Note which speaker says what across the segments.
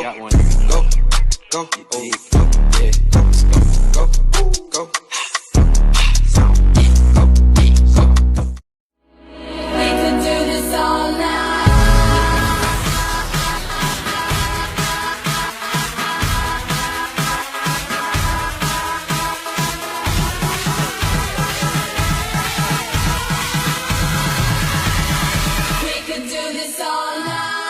Speaker 1: Go, go, go, go, yeah, go, go, go, go, go, go.
Speaker 2: We could do this all night. We could do this all night.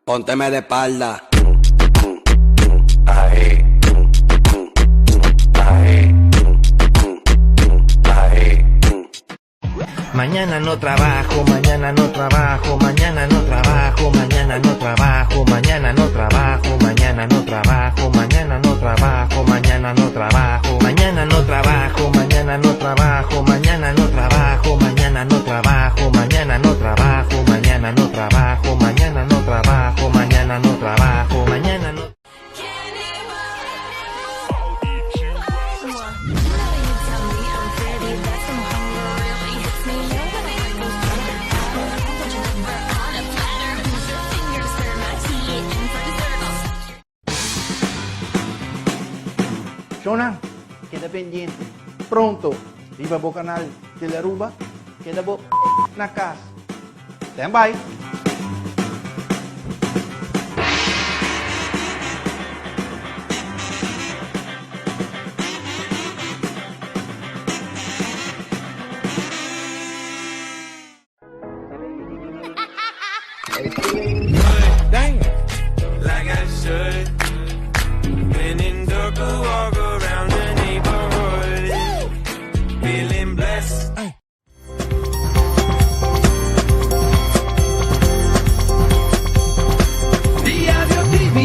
Speaker 1: Pónteme de espalda. Ahí. Ahí. Ahí.
Speaker 3: Mañana no trabajo, mañana no trabajo, mañana no trabajo, mañana no trabajo, mañana no trabajo, mañana no trabajo, mañana no trabajo, mañana no trabajo, mañana no trabajo, mañana no trabajo, mañana no trabajo, mañana no trabajo, mañana no trabajo, mañana no trabajo, mañana no trabajo, mañana no trabajo, mañana no
Speaker 2: Now you tell me I'm pretty, that some hunger really hits me. Know that I like those chocolate Put your liver on a platter. Use your fingers for my tea, and for dessert I'll suck your
Speaker 4: Shownan, keda pendiente. Pronto, riba bo canal Telearuba, keda bo na cas. Stand by!
Speaker 1: Damn. Like I should. When in dark, I walk around the neighborhood. Feeling blessed.
Speaker 3: Diario TV.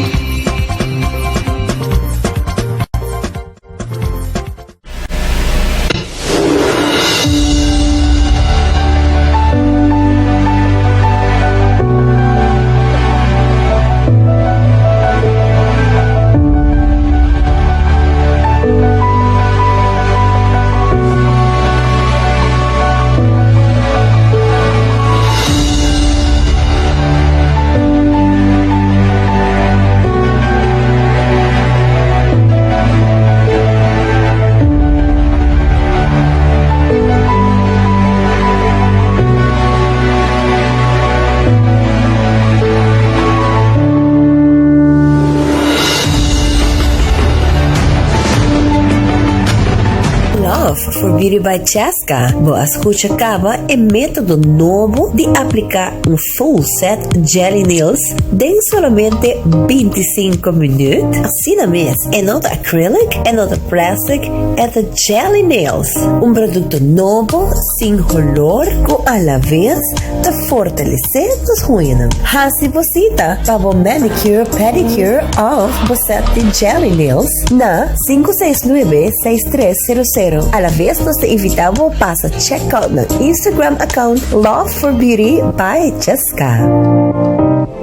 Speaker 5: Love for Beauty by Cheska. Bo a scucha caba e metodo nobo di aplica un full set jelly nails den solamente 25 minuut. Asina mes, e no ta acrylic, e no ta plastic, e ta jelly nails. Un producto nobo, sin holor, cu a la vez ta fortalece nos huñanan. Haci bo cita pa bo manicure, pedicure of bo set di jelly nails na 569-6300. A la vez nos ta invita bo pasa check out na Instagram account Love for Beauty by Cheska.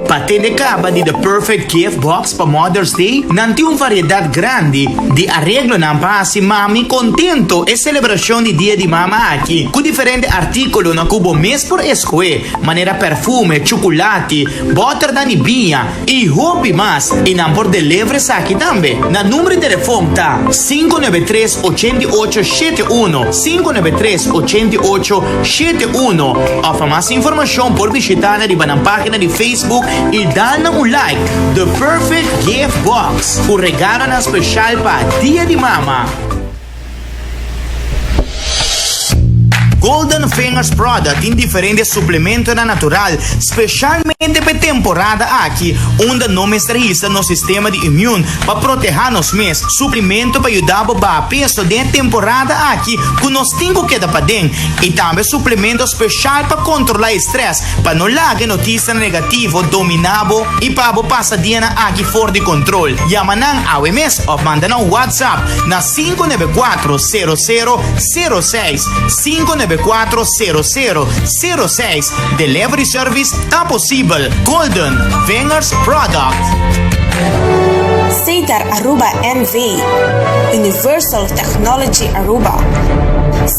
Speaker 6: Pa tende caba di The Perfect Gift Box pa Mother's Day, nan tin un variedad grandi di areglonan pa haci mami contento e celebracion di Dia di Mama aki, cu diferente articulonan cu bo mes por escohe, manera perfume, chuculati, boternan di biña y hopi mas, y nan por deliver esaki tambe. Nan numero di telefon ta 593 88 71, 593 88 71, of pa mas informacion por bishita nan riba nan pagina di Facebook y dal nan un like. The Perfect Gift Box, cu regalonan special pa Dia di Mama. Golden Fingers Product tin diferente suplementonan natural specialmente pa e temporada aki unda no mester hisa nos sistema di immune pa proteha nos mes. Suplemento pa yuda bo baha peso den e temporada aki cu nos tin cu keda paden y tambe suplemento special pa controla e stress pa no laga e noticianan negativo domina bo y pa bo pasa dianan aki for di control. Yama nan awe mes of manda nan WhatsApp na 594 00 06 594. 594 00 06 Delivery service ta posibel. Golden Fingers Product.
Speaker 7: Setar Aruba NV, Universal Technology Aruba,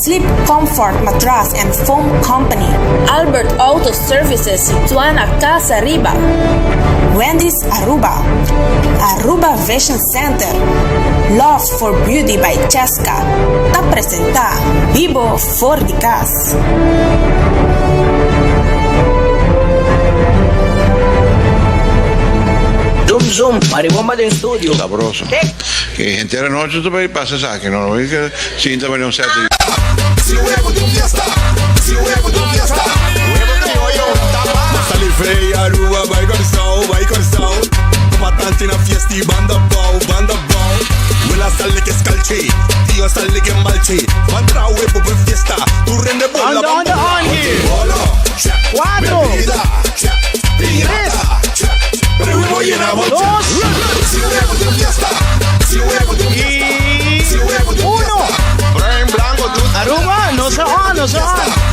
Speaker 7: Sleep Comfort Matras and Foam Company, Albert Auto Services situa na Casa Riba, Wendy's Aruba, Aruba Vision Center, Love for Beauty by Cheska, ta presenta Bibo for di Cas.
Speaker 8: Zoom zoom, maribomba den studio.
Speaker 9: Sabroso. Que henter anochi ta bay pasa esaki no no que sinta bay un set.
Speaker 6: Anda, anda, Angie. Cuatro. Tres. Dos. Y uno. Aruba, nos ta on, nos ta on.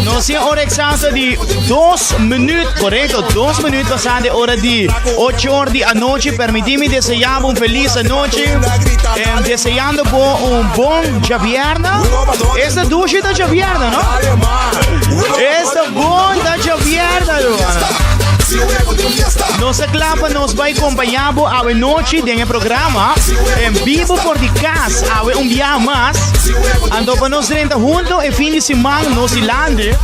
Speaker 6: Nos tin ora exacto di 2 minuut, correcto, 2 minuut pasando de ora di 8 or di anochi. Permitimi desear un feliz anochi. Deseando bo un bon djavierna. Esta dushi ta djavierna, no? Esta bon ta djavierna, ruman. Nos a kla pa nos bai kompañá bo awe nochi den e programa En Bibo for di Kas awe un biaha mas. Anto pa nos drenta hunto e fin di siman nos dilante.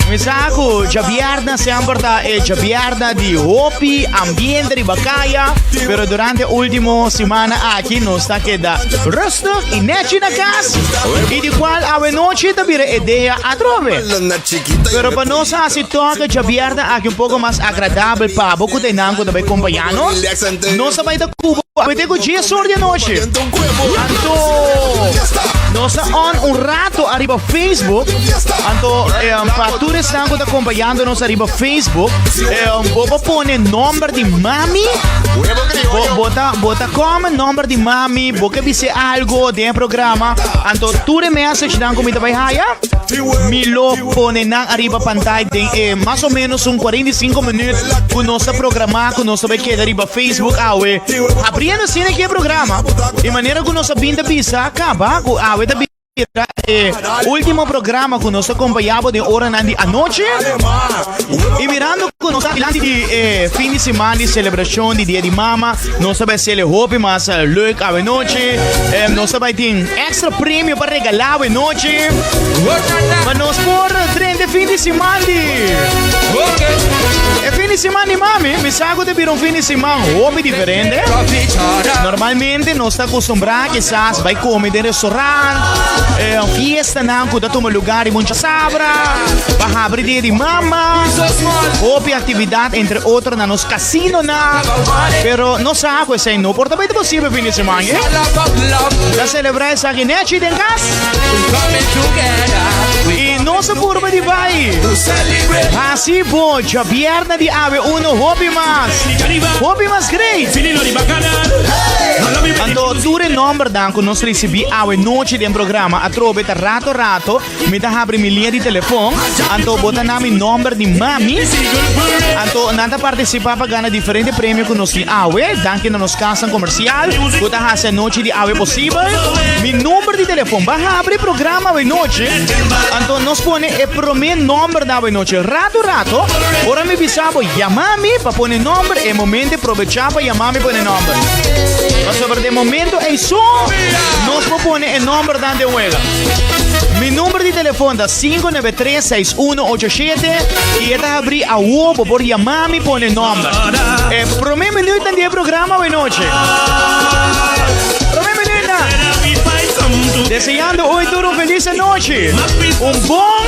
Speaker 6: Mi sa ku djabièrnè semper ta e djabièrnè di hopi ambiente riba kaya, pero durante último simana aki nos ta keda rustig i nechi na kas i di kual awe nochi ta bira e dia atrobe. Pero pa nos hasi tòg e djabièrnè aki un poko mas agradabel pa bo ku ta einan ku ta bai kompañá nos, nos ta bai ta kubo awe te ku dies or di anochi. Anto nos ta on un rato ariba Facebook. Anto pa tur esnan ku ta kompañando nos ariba Facebook, bo por pone nòmber di mami. Bo, bo ta, bo ta comment nòmber di mami, bo ke bis'é algo den e programa. Anto tur e messagenan ku mi ta bai haya. Mi lo pone nan ariba pantay den e mas o menos un 45 minuut ku nos ta programá ku nos ta bai keda riba Facebook awe. Abriendo asina aki e programa i manera ku nos a bin ta bisa kaba ku awe ta bira e ultimo programa ku nos ta kompañá bo den oranan di anochi. I mirando ku nos ta dilanti di e fin di siman di selebrashon di Dia di Mama, nos ta bai sele hopi mas leuk awe nochi. Nos ta bai tin Extra premio pa regalá awe nochi. Pa nos por drenta e fin di siman di. E fin di siman di mami, mi sa ku ta bira un fin di siman hopi diferente. Normalmente nos ta acostumbrá kisas bai come den restaurant, eh, fiestanan ku ta tuma lugar riba un chasabra, pa habri dia di mama, hopi actividad entre otro na nos casinonan. Pero nos sa ku esei no por ta bai ta posibel fin di siman, eh? Ta celebra esaki nechi den cas. Y no se purba di bai. Hasi bo djabièrnè di awe uno hopi mas. Hopi mas great. Anto tur e nombernan ku nos risibi awe nochi den programa atrobe ta rato rato Mi ta habri mi liña di telefon, anto bo ta na mi nomber di mami. Anto nan ta participa pa gana diferente premio cu nos tin awe. Danki na nos casnan comercial cu ta haci anochi di awe posibel. Mi number di telefon, ba habri programa awe nochi, anto nos pone e prome nomber na awe nochi. Rato rato, ora mi bisa bo yama mi pa pone nomber, e momento probecha pa yama mi pone nomber. Pasobra den momento ey so nos por pone e nombernan den wega. Mi number di telefon ta 593-6187 y e ta abri awo, bo por yama mi pone nomber. E prome minuutnan di e programa awe noche. Prome minuutnan. Deseando hoy tur un feliz anochi. Un bon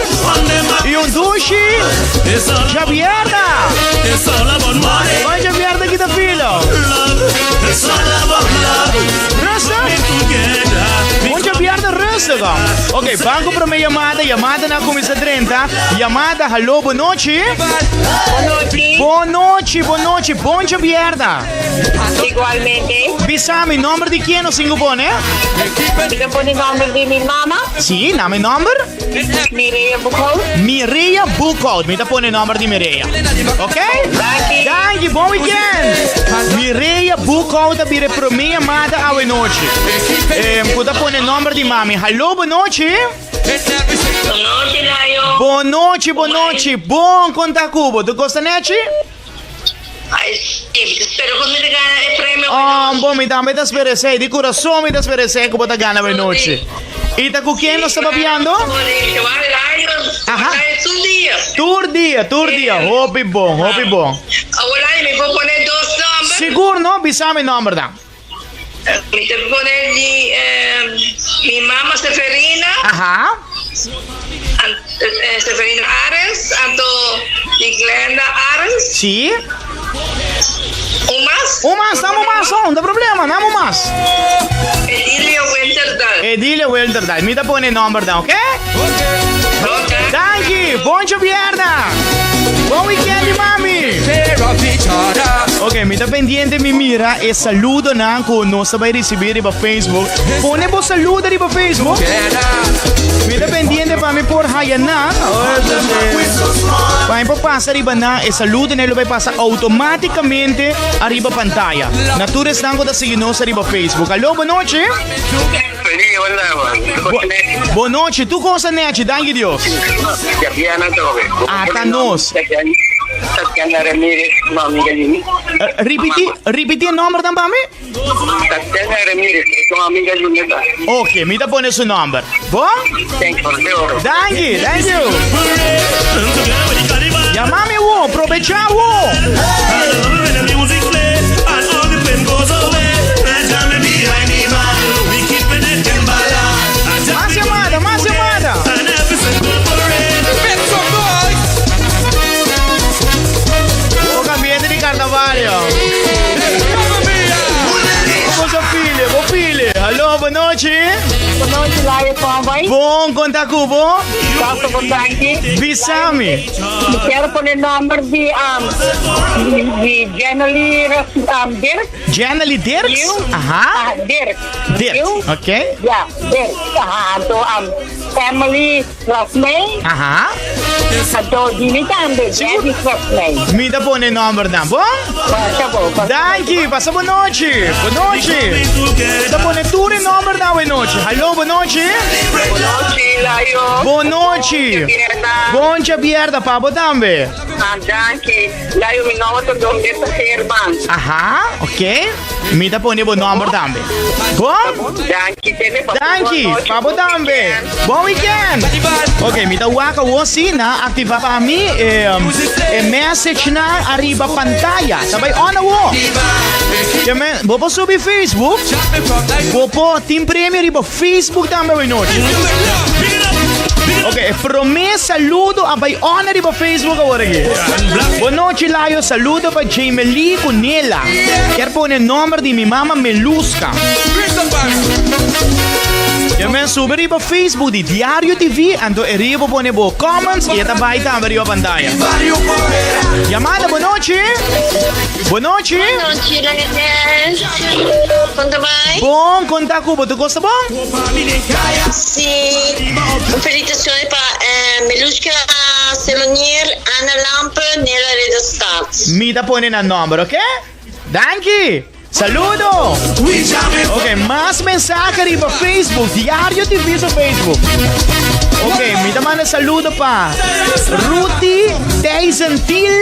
Speaker 6: y un dushi djabierna. Bon djabierna kita filo. Rustig. Bon djabierna rustig. Rustig om. Ok, ban ku promé yamada. Yamadanan a kuminsá drenta. Yamada, haló, bon nochi.
Speaker 10: Bon nochi.
Speaker 6: Bon nochi, bon nochi. Bon djabièrnè.
Speaker 10: Igualmente.
Speaker 6: Bisa mi nòmber di ken nos tin ku pone?
Speaker 10: Mi ta pone nòmber di mi mama.
Speaker 6: Sí, na mi nòmber?
Speaker 10: Mireya Boekhout.
Speaker 6: Mireya Boekhout. Mi ta pone nòmber di Mireya. Ok?
Speaker 10: Danki.
Speaker 6: Danki, bon weekend. Mireya Boekhout a bira e promé yamada awe nochi. Eh, ku ta pone nòmber di mami. Hallo, bon nochi.
Speaker 10: Bon nochi, Layo.
Speaker 6: Bon nochi, bon nochi. Bon konta ku bo. Tu kosta nechi?
Speaker 10: Ay, sí, mi ta spera ku mi ta gana e premio
Speaker 6: Oh,
Speaker 10: awe
Speaker 6: bon, mi tambe ta spera esei. Di kurason mi ta spera esei ku bo ta gana awe nochi. I ta ku ken nos ta papiando? Aha.
Speaker 10: Tur dia.
Speaker 6: Tur dia, tur dia. Hopi bon, hopi bon.
Speaker 10: Awor Layo, mi por pone dos nomber?
Speaker 6: Sigur no, bisa mi nomber dan.
Speaker 10: Mi ta pone di mi mama Seferina.
Speaker 6: Aha.
Speaker 10: Seferina Ares, anto di Glenda Ares.
Speaker 6: Sí.
Speaker 10: Un mas?
Speaker 6: Un mas, dame un mas, no ta problema, dame un mas.
Speaker 10: Edilia Winterdal.
Speaker 6: Edilia Winterdal, mi ta pone nomber dan, oké?
Speaker 10: Ok.
Speaker 6: Danki, bon djobierna. Bon weekend di mami. Ok, mi ta pendiente mi mira e saludonan ku nos ta bai risibí riba Facebook. Pone bo saludo riba Facebook. Mi ta pendiente pa mi por haya nan. Pa mi por pasa riba nan e saludonan lo bai pasa automáticamente ariba pantaya. Na tur esnan ku ta sigui nos riba Facebook. Aló, bon nochi. Bon nochi, tu cosa nechi, danki Dios. Ata nos.
Speaker 11: Tatiana Ramirez, ma amiga di mi.
Speaker 6: Ripiti, ripiti e nomber dan pa mi.
Speaker 11: Tatiana Ramirez, es un amiga di mi ta.
Speaker 6: Ok, mi ta pone su nomber. Bon?
Speaker 11: Thank you.
Speaker 6: Danki, thank you. Yama mi wo, probecha wo. Mas llamada, mas llamada. Poco ambiente di carnaval, yo. Como so file, bo file. Hallo, bon nochi.
Speaker 10: Bon nochi, Laia Convoy.
Speaker 6: Bon, conta cubo.
Speaker 10: Paso bon danki.
Speaker 6: Bisami.
Speaker 10: Mi kier pone nomber di um, di, di Jenny um, Dirk.
Speaker 6: Jenny Dirks?
Speaker 10: Liu.
Speaker 6: Aha.
Speaker 10: Ah, Dirk.
Speaker 6: Dirk,
Speaker 10: Liu.
Speaker 6: ok.
Speaker 10: Ja, Dirk. Aha, anto um, Emily Rasmey.
Speaker 6: Aha.
Speaker 10: Anto Dini tambe, Debbie Rasmey.
Speaker 6: Mi ta pone nomber dan, bon?
Speaker 10: Pasa bo, pasa
Speaker 6: Danki, pasa bon nochi. Bon nochi. Ta pone tur e nomber dan bon nochi. Hallo, bon nochi.
Speaker 10: Bon nochi, Layo.
Speaker 6: Bon nochi. Bon djabierna pa bo tambe.
Speaker 10: Ah, danki. Layo, mi nomber ta Dongueta Herman.
Speaker 6: Aha, ok. Mi ta pone bo nomber tambe. Bon?
Speaker 10: Danki, tene pa
Speaker 6: Danki, pa bo tambe. Bon weekend. Ok, mi ta wak awor si na activa pa mi e, e message na ariba pantalla. Ta bai on awor. Ke men, bo por subi Facebook. Bo por tin premio riba Facebook tambe hoy nochi. Ok, e prome saludo a bai on riba Facebook awor aki. Bon nochi Layo, saludo pa Jamie ku Nela. Kier pone nomber di mi mama Meluska. Ya men sube riba Facebook di Diario TV, anto e riba pone bo comments y e ta bai tambe riba pantalla. Yamada, bon nochi. Bon nochi.
Speaker 10: Bon nochi, Lionel. Kon ta bai?
Speaker 6: Bon, kon ta ku bo? Tur kos ta bon?
Speaker 10: Si. Un felicitacion pa Melushka Selonier, Anna Lampe, Nela Ridderstaat.
Speaker 6: Mi ta pone nan nomber, oke? Danki! Saludo! Ok, mas mensahe riba Facebook, Diario TV su Facebook. Ok, mi ta manda saludo pa Ruti Tijzentil.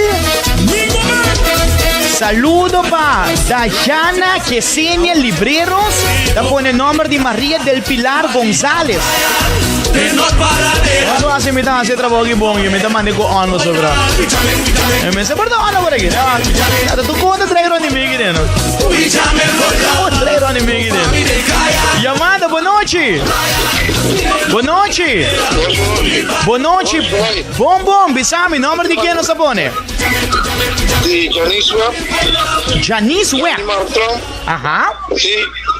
Speaker 6: Saludo pa Dayana Kesenia Libreros. Ta pone nomber di Maria del Pilar Gonzalez. Cuando hace mi ta hace trabajo aquí bon, yo me ta mande con ono sobra. Me se porta ono por aquí. Ah, tu conta trae Ronnie Miggy de no. Trae Ronnie Miggy de. Llamada, buenas noches. Bonochi. Bonochi. Bon bon, bisa mi nomber di ken nos a pone?
Speaker 9: Di Janice Webb.
Speaker 6: Janice Webb.
Speaker 9: Johnny Martron.
Speaker 6: Aha.
Speaker 9: Si,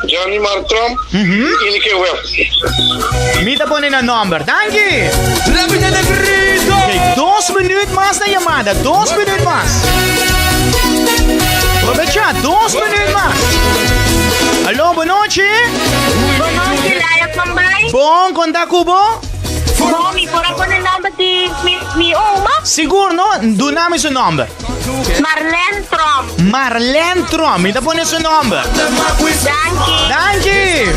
Speaker 9: Johnny Martron. Mm Ineke Webb.
Speaker 6: Mi ta pone na nomber. Danki. Okay, dos minuut mas na llamada. Dos minuut mas. Aprovecha, dos minuut mas. Aló, bonochi.
Speaker 10: Bonochi, Laia Pambay.
Speaker 6: Bon, konta kubo.
Speaker 10: Bon, mi por a pone nomber di mi, mi oma.
Speaker 6: Sigur no? Duna mi su nomber.
Speaker 10: Marlene Tromp.
Speaker 6: Marlene Tromp. Mi ta pone su nomber.
Speaker 10: Danki.
Speaker 6: Danki.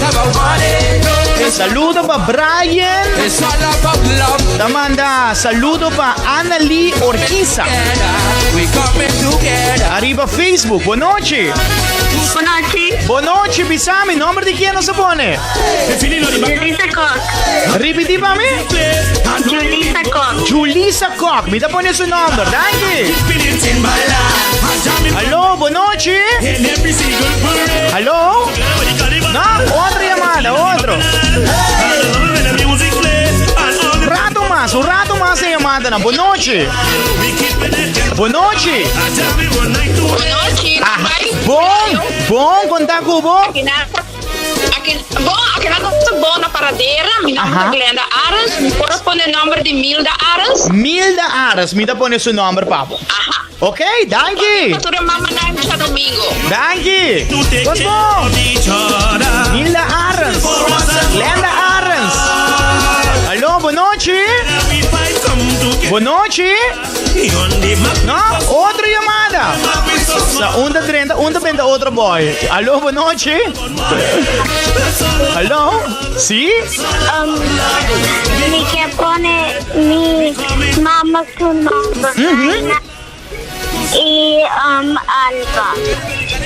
Speaker 6: Saludo pa Brian. Ta manda saludo pa Annalie Orquiza. Ariba Facebook. Bonochi.
Speaker 10: Bonochi.
Speaker 6: Bonochi, bisami. Nomber di ken nos a pone?
Speaker 10: Julissa Kok.
Speaker 6: Ripiti pa mi.
Speaker 10: Julissa Kok.
Speaker 6: Julissa Kok. Mi ta pone su nomber. Danki. Aló, bonochi. Aló. No, otro llamada, otro. Un rato mas, un rato mas e llamada. No. Bonochi. Bonochi.
Speaker 10: Bonochi.
Speaker 6: Ah, bon, bon, konta ku bo.
Speaker 10: Aki, bon, aki nan ta bon na Paradera. Mi nomber ta Glenda Arends. Mi por a pone nomber di Milda Arends?
Speaker 6: Milda Arends, mi ta pone su nomber pa bo.
Speaker 10: Aha.
Speaker 6: Ok, danki.
Speaker 10: Pa tur e mamanan djadomingo.
Speaker 6: Danki. Kos bon. Milda Arends. Glenda Arends. Alo, bonochi. Bonochi. No, otro llamada. Sa un ta drenta, un ta benta otro boy. Aló, bonochi. Aló, sí?
Speaker 12: Um, mi ke pone mi mama su nomber. Mm -hmm. Y um, Alba.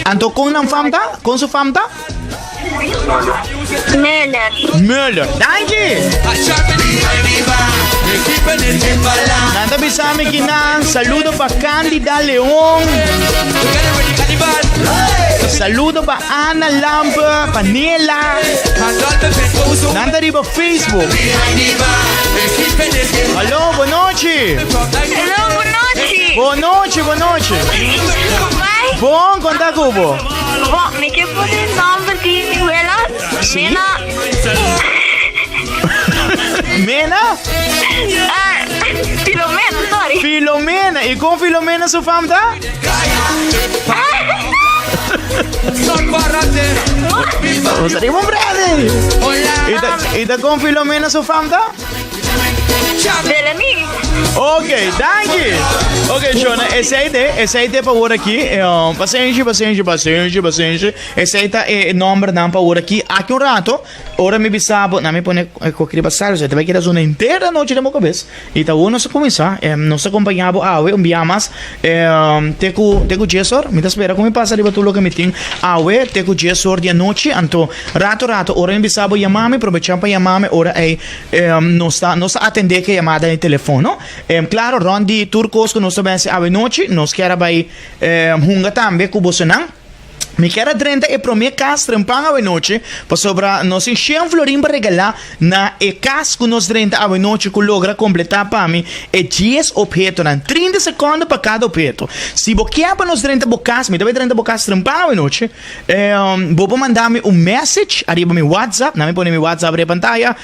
Speaker 6: Anto con nan famta? Con su famta?
Speaker 12: Müller.
Speaker 6: Müller. Danki! Nan ta bisa mi kinan. Saludo pa Candida Leon. Saludo pa Ana Lampe, pa Nela. Nan ta riba Facebook. Hallo, bonochi.
Speaker 12: Hello, bonochi.
Speaker 6: Bonochi, bonochi. Bon, konta kubo.
Speaker 12: Bon, mi ke pone nomber di mi wela. Mena.
Speaker 6: Mena?
Speaker 12: Ah, Filomena, sorry.
Speaker 6: Filomena. I kon Filomena su fam ta? Nos ta riba un brede. I ta, i ta kon Filomena su fam ta?
Speaker 12: Delami.
Speaker 6: Ok, danki. Ok, Shona, esei te, esei te pa awor aki. Eh, um, pasenshi, pasenshi, pasenshi, pasenshi. Esei ta e nombernan pa awor aki. Aki un rato, ora mi bisa bo, na mi pone eh, kokri pa sal, te bai keda zona entera nochi den bo kabes. I ta awor nos a kuminsá. Eh, nos ta kompañá bo awe un bia mas. Eh, te ku, te ku djesor. Mi ta spera ku mi pasa riba tur loke mi tin awe, te ku djesor di anochi. Anto, rato rato, ora mi bisa bo yama mi, probechá pa yama mi ora ei. Nos ta nos ta atendé ke yamada di telefon, no? Klaro, rònt di tur kos ku nos ta bense awe nochi, nos kier a bai hunga tambe ku bosonan. Mi kier a drenta e promé kas trempan awe nochi, pasobra nos tin shen florin pa regalá na e kas ku nos drenta awe nochi ku logra kompletá pa mi e dies ophetonan, 30 sekònde pa kada opheto. Si bo kier pa nos drenta bo kas, mi ta bai drenta bo kas trempan awe nochi. Bo por manda mi un message ariba mi WhatsApp, na mi pone mi WhatsApp riba pantaya.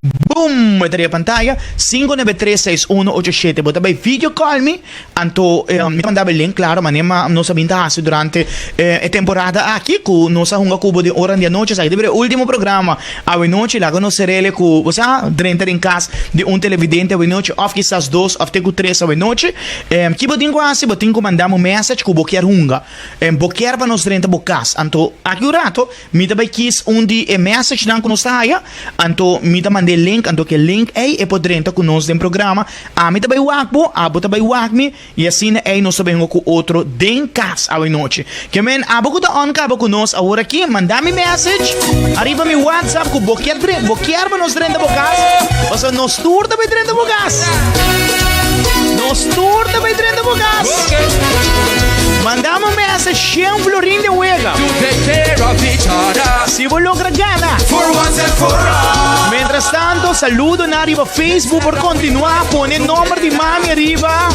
Speaker 6: Boom! E ta riba pantaya. 5936187. Bo ta bai video call mi, anto mi ta manda bo e link, claro, mane ma nos a bin ta hasi durante e temporada aki ku nos a hunga ku bo den ora di anochi. Esaki ta bira e ultimo programa awe nochi. Laga nos serele ku bo sa drenta den kas di un televidente awe nochi òf kisas dos òf te ku tres awe nochi. Ki bo tin ku hasi? Bo tin ku manda mi un message ku bo kier hunga. Bo kier pa nos drenta bo kas? Anto, aki un rato, mi ta bai kis un di e messagenan ku nos ta haya, anto mi ta manda e link, anto ku e link ei e por drenta ku nos den programa. Ami ta bai wak bo, abo ta bai wak mi, i asina ei nos ta bai hunga ku otro den kas awe nochi. Ke men, abo ku ta on kaba ku nos awor aki, manda mi message ariba mi WhatsApp ku bo kier dren, bo kier pa nos drenta bo kas, pasobra nos tur ta bai drenta bo kas. Nos tur ta bai drenta bo kas. Mandame un message shen florin den wega. Si bo logra gana. Mientras tanto. Saludo na riba Facebook por continua pone nomber di mami riba.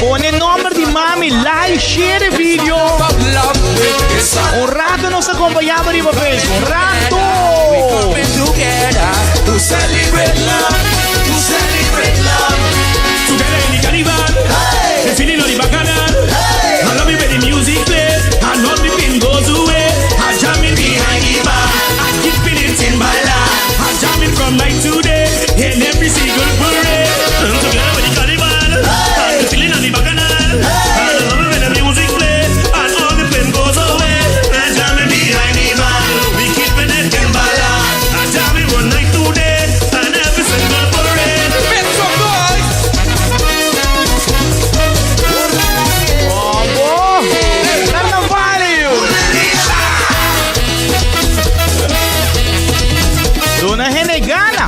Speaker 6: Pone nomber di mami, like, share e video. Un rato nos acompañaba riba Facebook. Un rato.
Speaker 1: To celebrate love, to celebrate love.
Speaker 13: Together in the carnival, the feeling of the bacchanal. I love it when the music plays, and all the pain goes away. I jamming behind the bar, I keeping it in my life. I jamming from night to day, in every single parade. And together with the carnival, and the feeling of the bacchanal. I love it when the music plays, and all the pain goes away. I jamming behind the bar, we keeping it in my life. I jamming one night to day, and every single parade.
Speaker 1: Make some noise.
Speaker 6: Oh, Carnaval! Duna hende gana.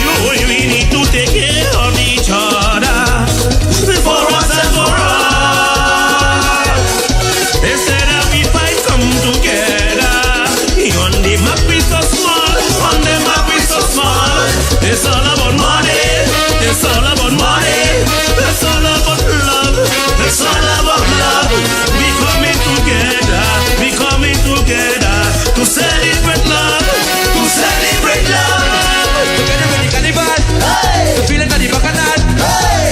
Speaker 13: You, we need to take care of each other for once and for all. Instead of we fight, come together. On the map we so small, on the map we so small. It's all about money, it's all about money. It's all about love, it's all about love. We coming together, we coming together to celebrate love, to celebrate love.
Speaker 1: Together with the carnival, the feeling of the bacchanal.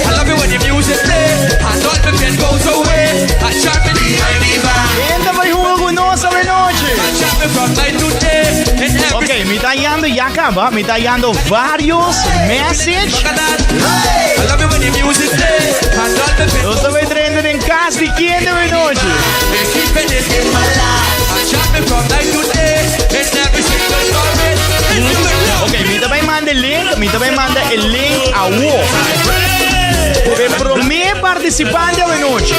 Speaker 1: I love it when the music play, and all the pain goes away. I sharpen behind the bar.
Speaker 6: Ken ta bay hunga cu nos awe nochi.
Speaker 1: I sharpen from night to day. In every
Speaker 6: Ok, mi ta hayando ya caba, mi ta hayando varios message.
Speaker 1: I love it when the music play, and all the pain
Speaker 6: Nos ta bay drenta den cas di ken awe nochi.
Speaker 1: They keeping it in my life. I sharpen from night to day. In every single parade. It's the love.
Speaker 6: Ok, mi ta bay manda e link, mi ta bay manda e link awo. E prome participante awe nochi.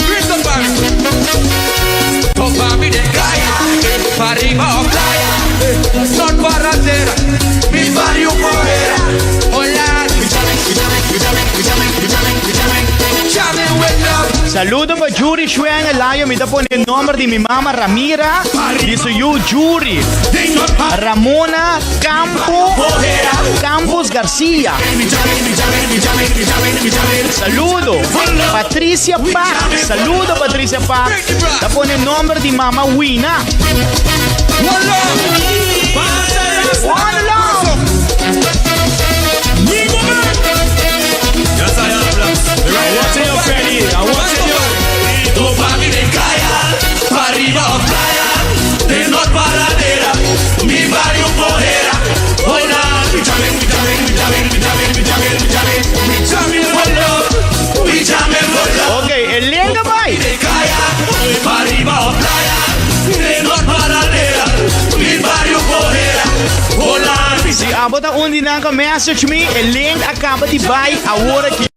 Speaker 1: Christopher. Topa mi de kaya, pariba o playa, Son paradera, mi barrio cojera. Hola, we jamming, we jamming, we jamming, we jamming, we jamming, we jamming, jamming with love.
Speaker 6: Saludo pa Juri Schwen Elayo, mi ta pone nomber di mi mama Ramira, di su yu Juri. Ramona Campo Campos Garcia. Saludo Patricia Pac. Saludo Patricia Pac. Ta pone nomber di mama Wina.
Speaker 1: One love.
Speaker 6: One love.
Speaker 13: Yes, I am black. I'm watching you, Freddy. I'm watching you.
Speaker 1: Topa mi de kaya, pariba o playa, de not paradera, mi barrio cojera. Hola, we jamming, we jamming, we jamming, we jamming, we jamming, we jamming, we jamming for love, we jamming for love.
Speaker 6: Ok, e link a bay.
Speaker 1: De kaya, pariba o playa, de not paradera, mi barrio cojera. Hola, we
Speaker 6: Si abo ta un di nan cu message mi, e link a caba di bay awor aki.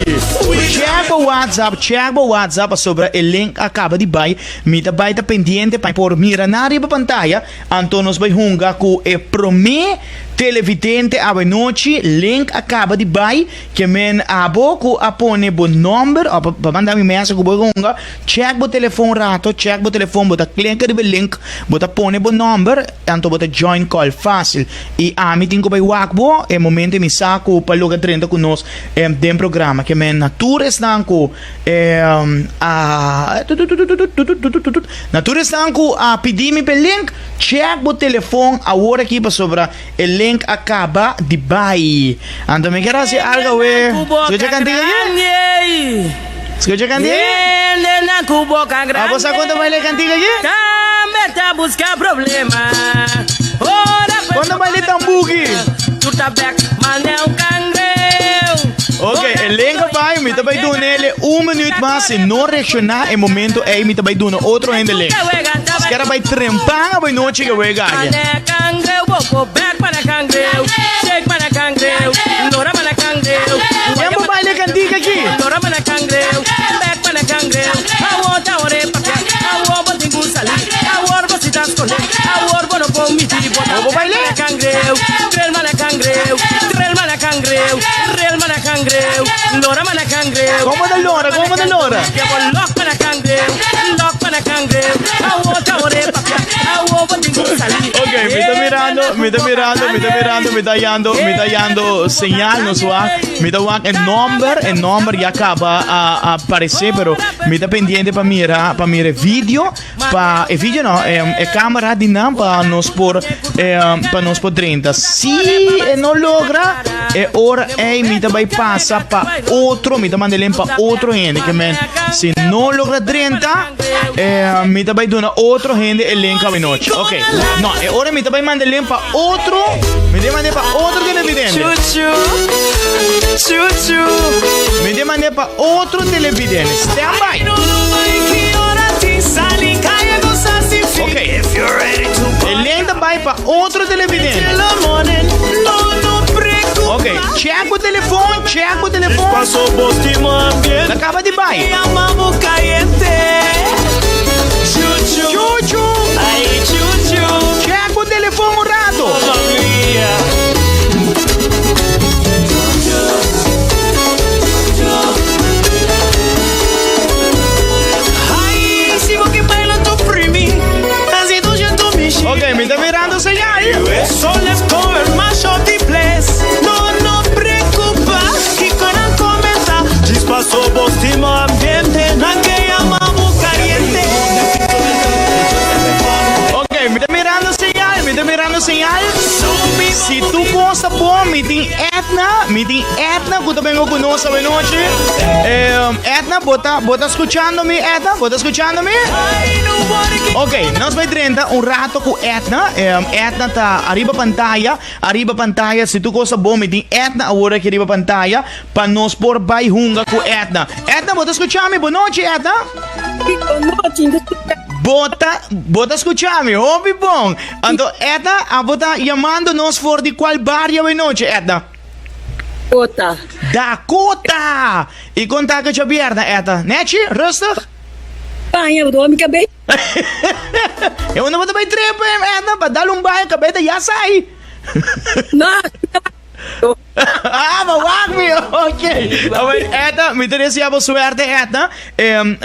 Speaker 6: Check bo WhatsApp, check bo WhatsApp sobre e link a caba di bay. Mi ta bay ta pendiente pa por mira na riba pantaya. Anto nos bay hunga cu e prome televidente awe nochi. Link a caba di bay. Ke men abo cu a pone bo nomber, o pa manda mi message cu bo hunga. Check bo telefon rato, check bo telefon, bo ta click riba link, bo ta pone bo nomber, anto bo ta join call facil. Y ami tin cu bay wak bo, e momento mi sa cu pa logra 30 cu nos den programa. Ke men na tur esnan cu a na tur esnan cu a pidi mi pe link, check bo telefon awor aki pasobra e link a caba di bay. Anto mi kier haci algo we. Scucha cantica aki? Scucha cantica aki? Ah, bo sa con ta baila e cantica aki?
Speaker 14: Tambe ta busca problema. Ora
Speaker 6: Con ta baila e tambuki?
Speaker 14: Tu ta bek, mane un cangreu.
Speaker 6: Ok, e link a bay, mi ta bay duna un minuut mas, si no reacciona e momento ey mi ta bay duna otro hende link. Si kier bay trempan awe nochi ke wega aki.
Speaker 14: Mane cangreu, boko bek mana cangreu. Shake mana cangreu, lora mana cangreu.
Speaker 6: Ken bo baila e cantica aki?
Speaker 14: Lora mana cangreu, bek mana cangreu. Awo ta ore papia, awo bo tingu sali, awo bo sita skonde, awo bo no pon miti bota.
Speaker 6: Bo baila?
Speaker 14: Mana cangreu, real mana cangreu, real mana cangreu, real mana cangreu, lora mana cangreu.
Speaker 6: Como ta lora? Como ta lora?
Speaker 14: Que bo lok mana cangreu.
Speaker 6: mi ta mirando, mi ta mirando, mi ta hallando, mi ta hallando señal, nos wak, mi ta wak e nomber, e nomber ya caba a, a aparece, pero mi ta pendiente pa mira, pa mira e video, pa e video no, e, e camera di nan pa nos por, e, pa nos por drenta. Si e no logra, e ora ei mi ta bai pasa pa otro, mi ta manda el pa otro hende, ke men, si no logra drenta, Eh, mi ta bai duna otro hende e link avinochi. Ok. No, e ora mi ta bai manda link pa otro. Mi ta manda pa otro televidente. Mi ta manda pa otro televidente. Stand by. Ok. E link ta bai pa otro televidente. Ok, check bo telefon, check bo telefon. Ta caba di bai. Chuchu. Check bo telefon un rato. Ok, mi ta mirando señal. Ok, mi ta mirando señal, mi ta mirando señal. Si tu cosa bon, mi tin Edna, mi tin Edna ku ta vengo ku nos avenochi. Eh, Edna, bota, bota escuchando mi, Edna, bota escuchando mi? Ok, nos bai drenta un rato ku Edna. Eh, Edna ta ariba pantalla. Ariba pantaya, si tur cosa bon mi tin Edna awor aki riba pantaya pa nos por bai hunga ku Edna. Edna, bo ta skucha mi? Bo nochi, Edna.
Speaker 15: Bo nochi, mi ta skucha.
Speaker 6: Bo ta, bo ta skucha mi? Hopi bon. Anto, Edna, abo ta yamando nos for di kual bario awe nochi, Edna?
Speaker 15: Dakota.
Speaker 6: Dakota! I kon ta ku djabièrnè, Edna? Nechi? Rustig?
Speaker 15: Baña, bo ta wak mi kabei.
Speaker 6: E unda bo ta bai trepa em Edna pa dal un baño kabei ta ya sai.
Speaker 15: No.
Speaker 6: Ah, ba wak mi. Ok. Awel Edna, mi ta desea bo suerte Edna. Em,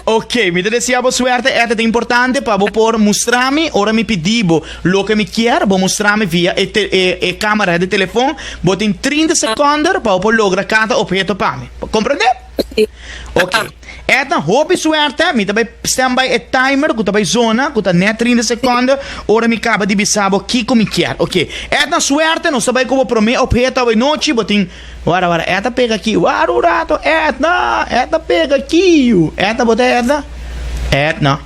Speaker 6: Ok, mi ta desea bo suerte Edna. Ta importante pa bo por mustra mi ora mi pidi bo loke mi kier, bo mustra mi via e te, e, e camera di telefon. Bo tin 30 seconden pa bo por logra cada obheto pa mi. Comprende? Ok. Edna, hopi suerte. Mi ta bai stand by e timer ku ta bai zona, ku ta net 30 sekonde, ora mi kaba di bisa bo kiko mi kier. Ok. Edna, suerte. Nos ta bai ku bo promé obheto awe nochi. Bo tin. Wara, wara. Edna pega aki. Wara un rato. Edna! Edna pega aki. Edna, bo ta Edna? Edna.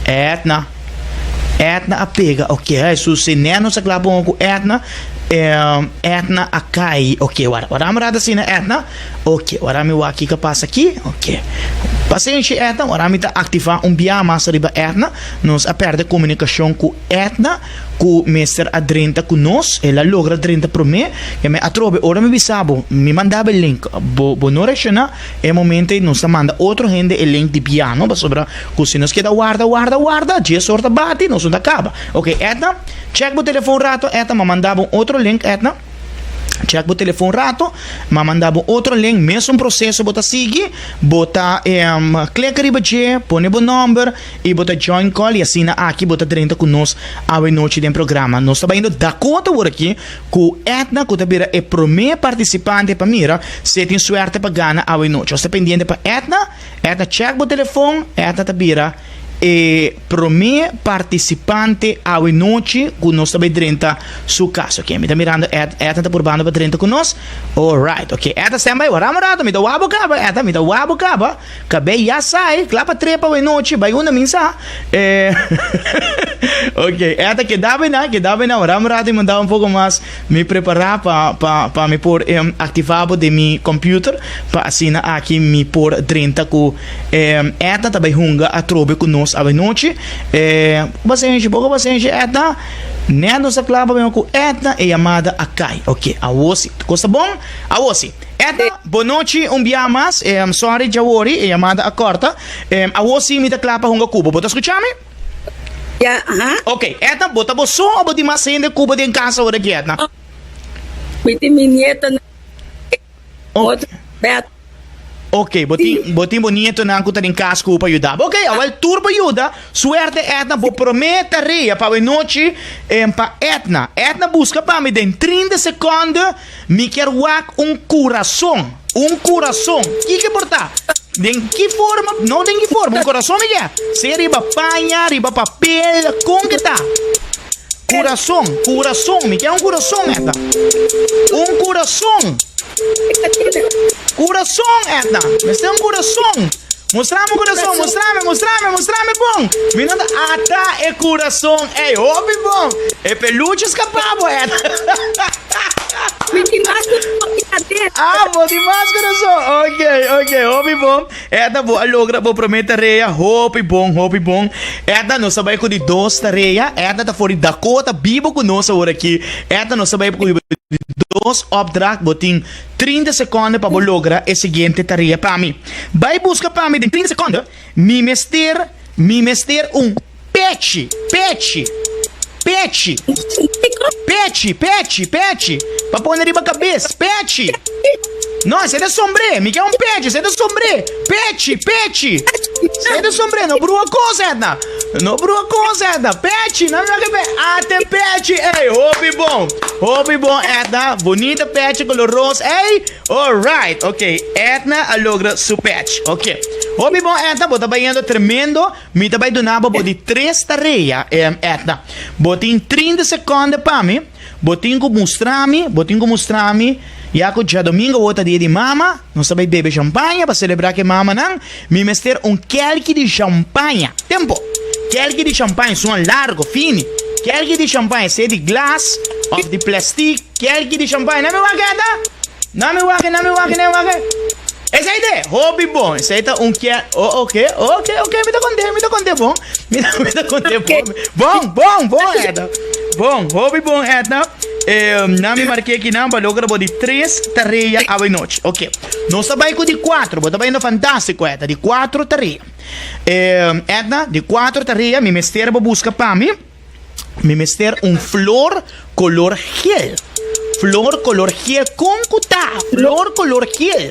Speaker 6: Edna. Edna a pega. Ok, Jesus. Si net nos a kla pongo ku Edna, Edna a kai. Ok, wara. Wara un rato asina, Edna. Ok, ora mi wak kiko a pasa aki. Ok. Pasenshi Edna, ora mi ta aktivá un bia mas riba Edna. Nos a pèrdè komunikashon ku Edna ku mester a drenta ku nos. El a logra drenta promé. E mi atrobe ora mi bisa bo, mi manda bo e link, bo bo no reakshoná, e momento ei nos ta manda otro hende e link di bia, no? Pasobra ku si nos keda warda, warda, warda, djes or ta bati, nos no ta kaba. Ok, Edna, chèk bo telefon un rato, Edna, mi a manda bo un otro link, Edna. Check bo telefon rato, ma manda bo otro link, mesun proceso bo ta sigui, bo ta click riba dje, pone bo nomber y bo ta join call y asina aki bo ta drenta cu nos awe nochi den programa. Nos ta bayendo Dakota awor aki cu Edna cu ta bira e prome participante pa mira si e tin suerte pa gana awe nochi. Nos ta pendiente pa Edna, Edna check bo telefon, Edna ta bira E prome participante awe nochi cu nos ta bay drenta su cas. Ok, mi ta mirando Ed, Edna ta purbando pa drenta cu nos. Alright, ok, Edna stand by, wara un rato, mi ta wak bo caba, Edna, mi ta wak bo caba. Cabey ya sai, cla pa trepa awe nochi, bay unda mi sa. Eh, ok, Edna, keda bay na, keda bay na, wara un rato y manda un poco mas. Mi prepará pa pa pa mi por aktivá bo den mi computer pa asina aki mi por drenta ku Edna ta bai hunga atrobe ku nos awenochi. Pasenshi, poko pasenshi Edna. Nèt nos ta kla pa bini ku Edna e yamada a kai. Ok, awor si. Kos ta bon? Awor si. Edna, bonochi un bia mas. Sorry djawori e yamada a kòrta. Awor si mi ta kla pa hunga ku bo. Bo ta skucha mi?
Speaker 15: Ya, aha.
Speaker 6: Ok, Edna, bo ta bo so o bo tin mas hende ku bo den kas awor aki, Edna?
Speaker 15: Mi tin mi nietonan, otro Bet.
Speaker 6: Ok, bo tin, bo tin bo nietonan ku ta den kas ku pa yuda bo. Ok, awel tur por yuda. Suerte Edna, bo promé tarea pa awe nochi pa Edna. Edna buska pa mi den 30 sekonde mi kier wak un kurason. Un kurason. Kiko por ta? Den ki forma? No den ki forma, un kurason mi kier. Sea riba paña, riba papel, kon ke ta? Kurason, kurason, mi kier un kurason Edna. Un kurason. Kurason, Edna. Mester un kurason. Mustrami un kurason, mustrami, mustrami, mustrami bon. Mi no ta ata e kurason. Ey, hopi bon. E peluche skapa bo, Edna.
Speaker 15: Mi tin mas kurason ki aden.
Speaker 6: Ah, bo tin mas kurason. Ok, ok, hopi bon. Edna, bo a logra bo prome tarea. Hopi bon, hopi bon. Edna, nos ta bai ku di dos tarea. Edna ta for di Dakota, bibo ku nos awor aki. Edna, nos ta bai ku di dos opdracht. Bo tin 30 sekonde pa bo logra e siguiente tarea pa mi. Bai buska pa mi den 30 sekonde. Mi mester, mi mester un pechi, pechi, pechi, pechi, pechi, pechi, pa pone riba kabes, pechi. No, esei ta sombré, mi ke un pechi, esei ta sombré, pechi, pechi. Esei ta sombré, no brua kos, Edna. No brua kos, Edna. Pechi, no mi wak e pe, ate pechi, ey, hopi bon, hopi bon, Edna. Bonita pechi color ros, ey. Alright, ok, Edna a logra su pechi, ok. Hopi bon, Edna, bo ta bayendo tremendo. Mi ta bai duna bo bo di tres tarea, Edna. Bo tin 30 sekonde pa mi. Bo tin ku mustra mi, bo tin ku mustra mi, ya ku djadomingo awor ta dia di mama, nos ta bai bebe shampaña pa selebrá ku e mamanan. Mi mester un kelki di shampaña. Tempo! Kelki di shampaña, esun largo, fini. Kelki di shampaña, sea di glas òf di plèstik, kelki di shampaña. Nan mi wak, Edna? Nan mi wak, nan mi wak, nan mi wak. Esei ta e hopi bon. Esei ta un kier. Oh, oke, oke, oke, mi ta konte, mi ta konte bon. Mi ta, mi ta konte bon. Bon, bon, bon, Edna. Bon, hopi bon, Edna. Eh, na mi marke aki nan pa logra bo di tres tarea awe nochi. Oke. Nos ta bai ku di kuatro. Bo ta bayendo fantástiko, Edna. Di kuatro tarea. Eh, Edna, di kuatro tarea mi mester bo buska pa mi. Mi mester un flor color geel. Flor color geel. Con cu ta? Flor color geel.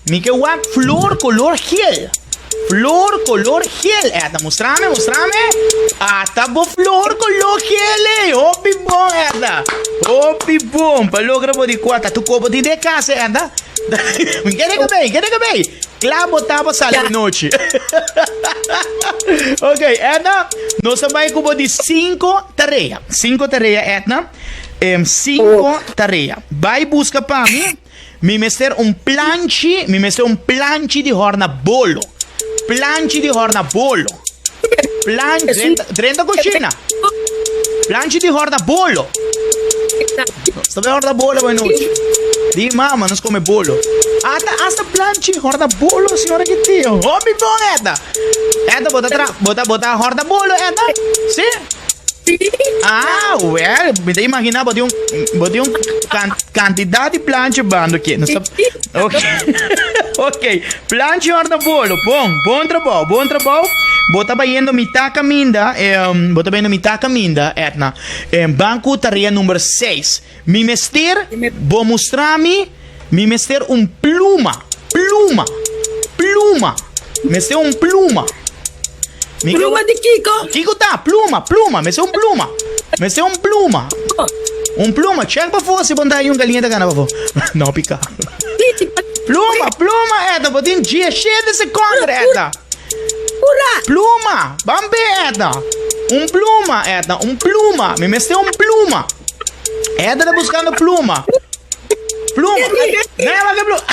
Speaker 6: Mi ke wak flor color geel. Flor color geel. Edna, mustrame, mustrame. Ata bo flor color geel, ey. Hopi bon, Edna. Hopi bon. Pa logra bo di cua ta tu copo tin den casa, Edna. Mi kere cabey, kere cabey. Kla bo ta pa sali di nochi. Ok, Edna, nos ta bai ku bo di sinku tarea. Sinku tarea, Edna. Em, sinku tarea. Bai buska pa mi, mi mester un planchi, mi mester un planchi di hòrna bolo. Planchi di hòrna bolo. Plan, drenta, drenta kushina. Planchi di hòrna bolo. Nos ta bai hòrna bolo bai nochi. Di mama nos come bolo. Ata hasta planchi hòrna bolo señora ki tin. Hopi bon Edna. Edna bo ta tra bo ta bo ta hòrna bolo Edna? Si? Ah well mi ta imagina bo tin un bo tin un kan kantidat di planchi bando aki. Nos ta ok ok planchi hòrna bolo bon bon trabou bon trabou. Bo ta bayendo mitá kaminda bo ta bayendo mitá kaminda Edna. Ban ku tarea number seis. Mi mester bo mustra mi, mi mester un pluma, pluma, pluma. Mester un pluma. Mi
Speaker 15: Pluma di kiko?
Speaker 6: Kiko ta? Pluma, pluma, mester un pluma. Mester un pluma. Un pluma, check pafó si bo no ta hay un galiña ta gana pafó. No pica. Pluma, pluma, Edna, bo tin dieshete seconde, Edna. Pluma! Ban be, Edna! Un pluma, Edna, un pluma! Mi mester un pluma! Edna ta buscando pluma. Pluma! Nee, wak e pluma!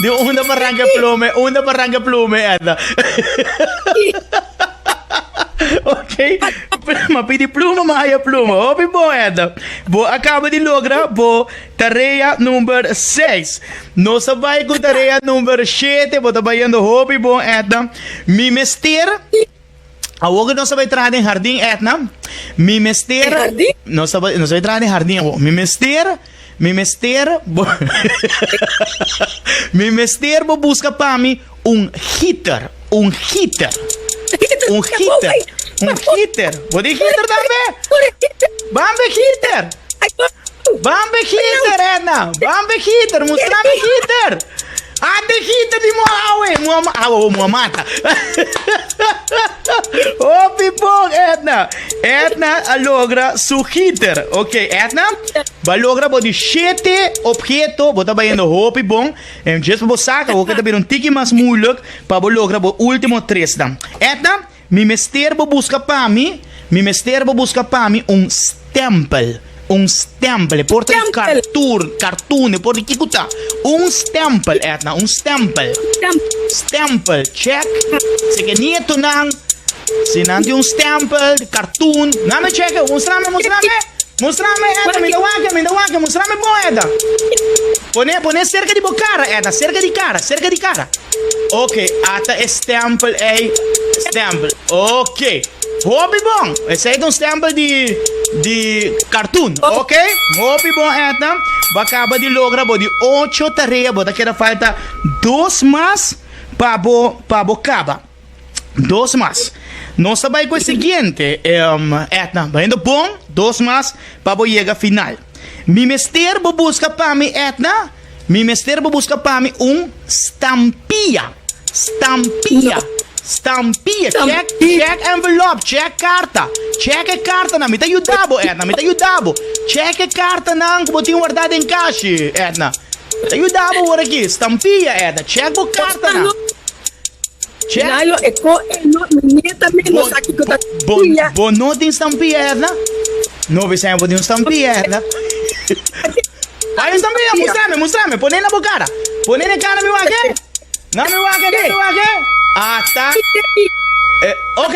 Speaker 6: Di unda pa ranca e plume, unda pa ranca e plume, Edna. Ok, ma pidi pluma, ma haya pluma. Hopi bon, Edna. Bo a caba di logra bo Tarea number seis. Nos a bai ku tarea number shete. Bo ta bayendo hopi bon, Edna. Mi mester. Awor ku nos a bai traha den hardin, Edna. Mi mester. Nos a bai, nos a bai traha den hardin awor. Mi mester. Mi mester. Bo, mi mester bo buska pa mi un heater. Un heater. Un heater. Un heater. Bo di heater tambe? Bambe heater. Bambe heater, Edna. Bambe heater. Mustrame heater. Ate heater di muha awe. Muha ma awe muha mata. Hopi bon Edna. Edna a logra su heater. Ok Edna, ba logra bo di shete obheto, bo ta bayendo hopi bon. En djes pa bo saka, bo ta bira un tiki mas moeilijk pa bo logra bo ultimo tresnan. Edna, Mi mester bo buska pa mi, mi mester bo buska pa mi un stempel, un stempel, e por ta di kartur, kartun, e por di kiko ta. Un stempel, Edna, un stempel. Stempel, check. Si ke nietonan, si nan tin un stempel di kartun, nan me check, mustrame, mustrame, mustrame, Edna, mi ta wak, mi ta wak, mustrame bon, Edna. Pone, pone serka di bo kara, Edna, serka di kara, serka di kara. Ok, ata e stempel ei. Stempel. Ok. Hopi bon. Esei ta un stempel di di cartoon. Ok. Hopi bon, Edna. Bo a caba di logra bo di ocho tarea. Bo ta keda falta dos mas pa bo pa bo caba. Dos mas. Nos ta bai cu e siguiente, Edna. Bayendo bon, dos mas pa bo yega final. Mi mester bo busca pa mi, Edna. Mi mester bo buska pa mi un stampia. Stampia. Stampia. Check, check envelop, check karta. Check e kartanan. Mi ta yuda bo, Edna. Mi ta yuda bo. Check e kartanan ku bo tin wardá den kashi, Edna. Mi ta yuda bo awor aki. Stampia, Edna. Check bo kartanan. Check.
Speaker 15: Layo e ko e no mi nieta mi no sa kiko ta
Speaker 6: Bo,
Speaker 15: stampia.
Speaker 6: bo no tin stampia, Edna? No bisa bo tin un stampia, Edna. Ay, un stampia, mustrame, mustrame. Pone na bo cara. Pone na cara mi wak. Na mi wak, na mi wak. Ata. Eh, ok.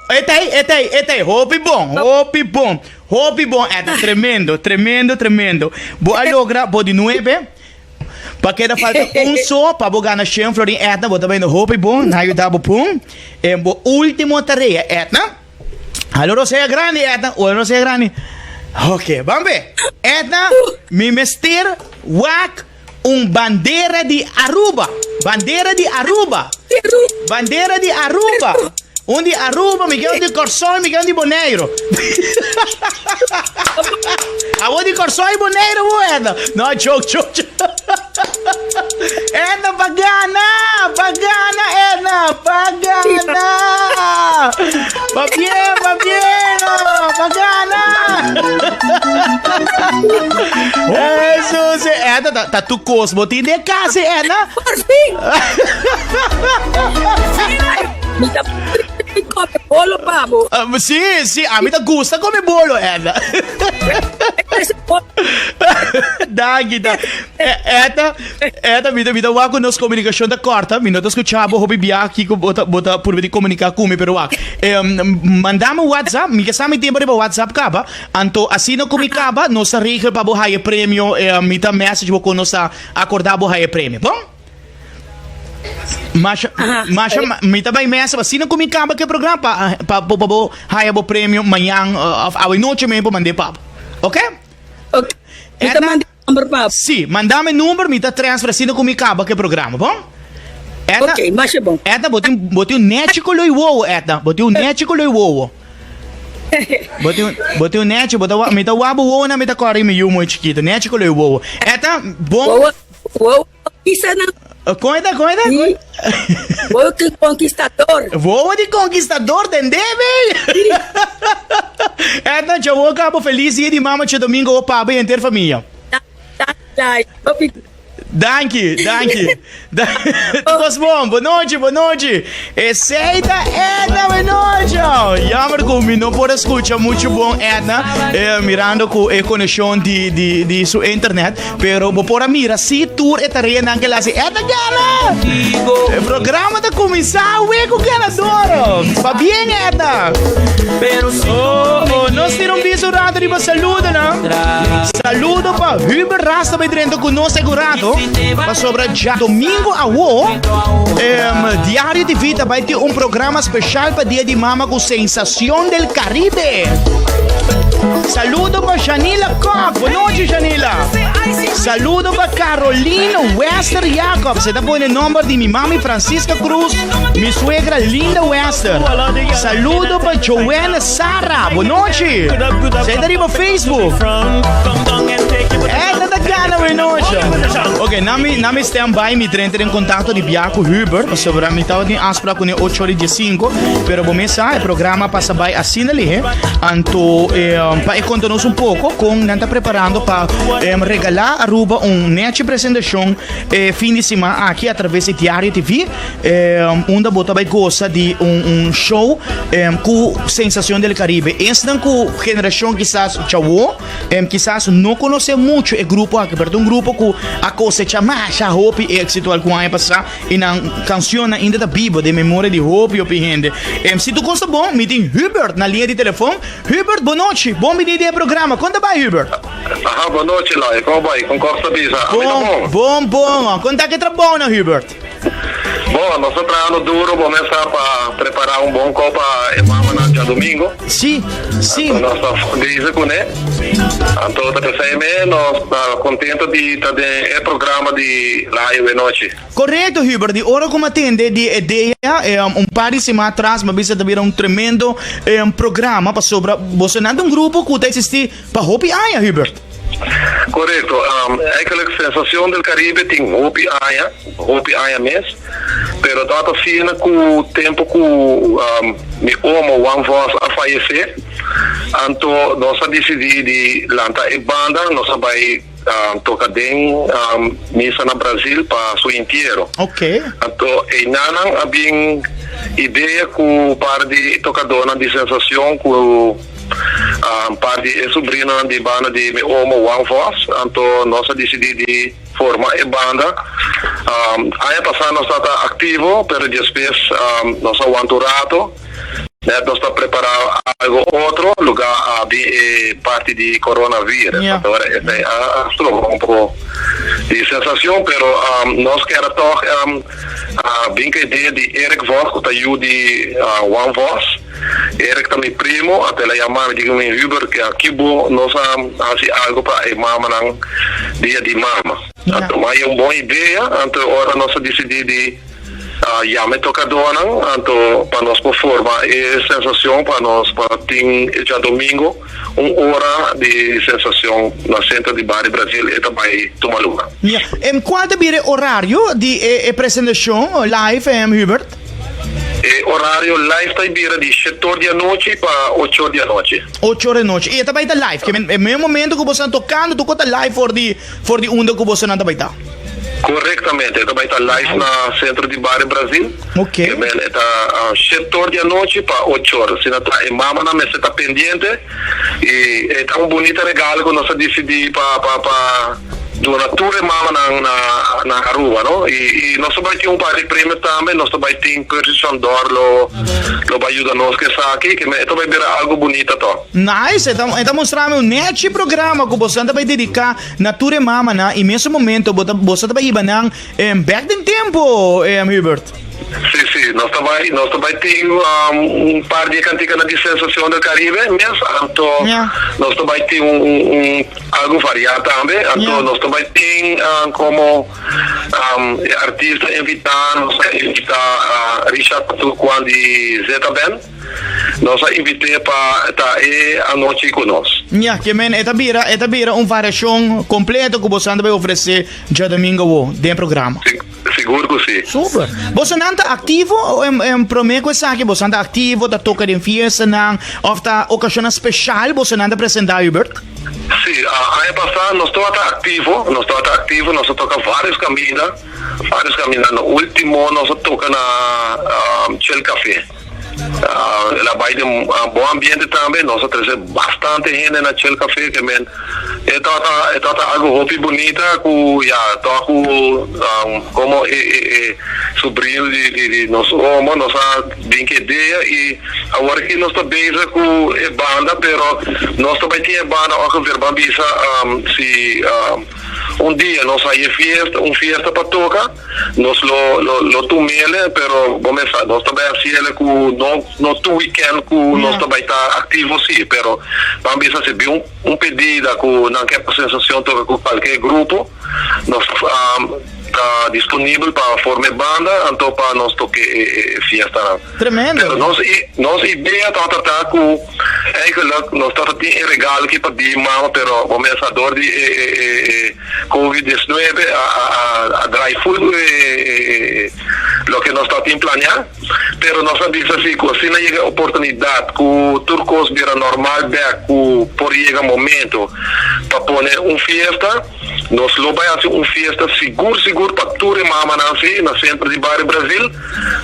Speaker 6: Etei, etei, etei. Hopi bon, hopi bon. Hopi bon, Edna. Tremendo, tremendo, tremendo. Bo a logra bo di nuebe. Pa keda falta un so pa bo gana shen florin, Edna. Bo ta bayendo hopi bon. Na ayuda bo pun. En bo ultimo tarea, Edna. Halo Rosea Grandi, Edna. Hola Rosea Grandi. Ok, ban be. Edna, mi mester wak un bandera di Aruba. Bandera di Aruba. Bandera di Aruba. Un di Aruba, mi ke un di Kòrsou i mi ke un di Boneiru. Abo di Kòrsou i Boneiru bo, Edna. No, joke, joke, joke. Edna pa gana! Pa gana, Edna! Pa gana! Pa bien, pa bien! Pa gana! Jesus, Edna, ta, ta tu kos bo tin den kas, Edna?
Speaker 15: Por fin! Mi ta come bolo pa bo.
Speaker 6: Si, si, a mi ta gusta come bolo, Edna. Danki, da. Edna, Edna, mi ta, mi ta wak ku nos komunikashon ta kòrta. Mi no ta skucha bo hopi bia kiko bo ta, bo ta purba di komuniká ku mi, pero wak. Manda mi WhatsApp, mi ke sa mi tempu riba WhatsApp kaba. Anto asina ku mi kaba, nos ta regel pa bo haya premio. Mi ta message bo kon nos ta akordá bo haya premio. Bon? Masha, masha, mi ta bai mesa asina ku mi kaba ku e programa pa, pa, pa bo haya bo premio mañan òf awe nochi mi por mand'é pa bo. Ok?
Speaker 15: Ok. Mi ta manda e number pa bo.
Speaker 6: Sí, manda mi e number, mi ta transfer asina ku mi kaba ku e programa, bon? Edna,
Speaker 15: Ok, masha bon.
Speaker 6: Edna, bo tin, bo tin un nechi ku loi wowo, Edna. Bo tin un nechi ku loi wowo. Bo tin, bo tin un nechi, bo ta wa, mi ta wak bo wowonan, mi ta kòrda mi yu muy chikitu. Nechi ku loi wowo. Edna, bon.
Speaker 15: Wowo, wowo. Conquista nan.
Speaker 6: Kon e ta, kon e ta?
Speaker 15: Sí. Wowo di conquistador.
Speaker 6: Wowo di conquistador den debe. Edna, djawo kabo feliz dia di mama dje domingo wo paba y henter famia.
Speaker 15: Danki,
Speaker 6: Danki, danki. Tur bon, bon nochi, bon nochi. Esey ta Edna, bon nochi. Jammer cu mi no por a scucha mucho bon Edna, eh, mirando cu e conexion di, di, di su internet. Pero bo por a mira si tur e tareanan ke el hasi. Edna gana! E programa ta kuminsá awe ku ganador. Pabien Edna! Oh, oh, nos tira un biso rato riba saludonan. Saludo pa Hubert Rasta bai drenta ku nos egun rato. Pasobra djadomingo awo, em, Diario TV ta bai tin un programa special pa Dia di Mama ku Sensacion del Caribe. Saludo pa Janila Kok. Bonochi, Janila. Saludo pa Caroline Wester Jacobs. E ta pone nomber di mi mami Francisca Cruz, mi suegra Linda Wester. Saludo pa Joanne Sara. Bonochi. Zij ta riba Facebook. Edna ta Gana we noche. Ok, nami, nami stand by, mi trenta en contacto di bia cu Hubert, pasobra mi tabatin afspraak cu ne 8 ora y 15, pero bo mes sa, e programa pasa bay asina lihe. Anto, eh, pa e conta nos un poco con nan ta preparando pa eh, regala Aruba un nechi presentacion eh, fin di siman aki a traves di Diario TV, eh, unda bo ta bay goza di un, un show eh, cu Sensacion del Caribe. Esnan cu generacion kisas chawo, Em kisas no konosé muchu e grupo aki, pero ta un grupo ku a kosecha masha hopi éksito algun aña pasá i nan kanshonnan ainda ta biba den memoria di hopi hopi hende. Em si tur kos ta bon, mi tin Hubert na liña di telefon. Hubert, bon nochi, bon bini den e programa. Kon ta bai, Hubert?
Speaker 16: Aha, bon nochi, Loi. Kon bai? Kon kos ta bisa? Ami ta
Speaker 6: Bon,
Speaker 16: bon.
Speaker 6: bon, bon. Kon ta ku e trabounan, Hubert?
Speaker 16: Bon, nos ta trahando duro, bo mes sa, pa prepara un bon copa e mamanan djadomingo.
Speaker 6: Sí, sí.
Speaker 16: Anto nos ta bezig kuné. Anto ta p'esei me nos ta contento di ta den e programa di Layo e Nochi.
Speaker 6: Correcto, Hubert. Di ora cu mi a tende di e dea, un par di siman atras, mi a bisa ta bira un tremendo programa pasobra bosonan ta un grupo cu ta existi pa hopi aña, Hubert.
Speaker 16: Correcto. Eigenlijk Sensacion del Caribe tin hopi aña, hopi aña mes, pero tabata asina cu tempo cu mi omo Juan Vos a fayece, anto nos a dicidi di lanta e banda, nos a bay toca den misa na Brazil pa su intiero. Anto einanan a bin idea cu par di tocadornan di Sensacion cu. Un par di e subrinonan di banda di mi omo Juan Vos, anto nos a disidí di forma e banda. Aña pasá nos tabata aktivo, pero despues nos a wanta un rato. Nèt nos ta prepará algo otro, lugá a bin e parti di coronavirus. Anto ora esei a stroba un poko di sensashon, pero nos keda tòg a bin ku e idea di Eric Vos, ku ta yu di Juan Vos. Eric ta mi primo, anto el a yama mi, diga mi, Hubert, ke aki bo nos a hasi algo pa e mamanan dia di mama. Anto mi a haña un bon idea, anto ora nos a disidí di yama e tokadónan, anto pa nos por forma e sensashon pa nos pa tin e djadomingo un ora di sensashon na sentro di Barrio Brazil e ta bai tuma luga.
Speaker 6: Ya, en kual ta bira e orario di e presentashon live, Hubert?
Speaker 16: E orario live ta bira di shetor di anochi pa ochor di anochi.
Speaker 6: Ochor di anochi. I e ta bai ta live. Ke men e mes momento ku bosonan tokando tur ku ta live for di for di unda ku bosonan ta bai ta.
Speaker 16: Korektamente. E ta bai ta live na Sentro di Bario Brazil.
Speaker 6: Oke.
Speaker 16: Ke men e ta shetor di anochi pa ochor. Asina ta e mamanan mester ta pendiente. I e ta un bunita regalo ku nos a disidí pa pa pa duna tur e mamanan na na Aruba, no? I i nos ta bai tin un par di premio tambe, nos ta bai tin Percy Sandor lo lo bai yuda nos ku esaki, ke e ta bai bira algu bunita tò.
Speaker 6: Nice, e ta e ta mustra mi un nechi programa ku boso ta bai dediká na tur e mamanan i mesun momento bo ta boso ta bai hiba nan bèk den tempu, Hubert.
Speaker 16: Sí, sí, nos ta bai, nos ta bai tin un par di e kantikanan di Sensacion del Caribe mes, anto nos ta bai tin un, un, algo variá tambe, anto nos ta bai tin komo e artista invitá, nos a invitá Richard Patucuan di Zeta Band, nos a invit'é pa ta e anochi ku nos.
Speaker 6: Ya, ke men e ta bira, e ta bira un variashon kompleto ku boso ta bai ofresé djadomingo awo den e programa.
Speaker 16: Sigur ku si.
Speaker 6: Super. Bosonan ta aktivo en prome ku esaki? Bosonan ta aktivo, ta toka den fiestanan òf ta okashonnan speshal bosonan ta presentá, Hubert?
Speaker 16: Si, aña pasá nos tabata aktivo, nos tabata aktivo, nos a toka vários kaminda, vários kaminda. Na último nos a toka na Chill Café. El a bai den bon ambiente tambe, nos a trese bastante hende na Chill Café, ke men e tabata e tabata algo hopi bunita ku ya tòg ku komo e e e sobrino di di di nos omo nos a bin ku idea i awor aki nos ta bezig ku e banda pero nos ta bai tin e banda ongeveer ban bisa si un dia nos haña fiesta un fiesta pa toka. Nos lo lo lo tumele, pero bo mes sa, nos ta bai haciele cu no no tur weekend cu nos ta bai ta activo si, pero ban bisa si bin un un pedida cu nan ke pa Sensacion toca cu cualkier grupo, nos. ta disponibel pa forma e banda anto pa nos toke e fiestanan.
Speaker 6: Tremendo.
Speaker 16: Pero nos nos idea tabata ta ku eigenlijk nos tabata tin e regalo aki pa di mama pero bo mesa dor di e e e covid 19 a a a draai ful e e loke nos tabatin planea. Pero nos a bisa si ku asina yega e oportunidat ku tur kos bira normal bek ku por yega momento pa pone un fiesta, nos lo bai hasi un fiesta sigur sigur pa tur e mamanan si na sentro di Bario Brazil.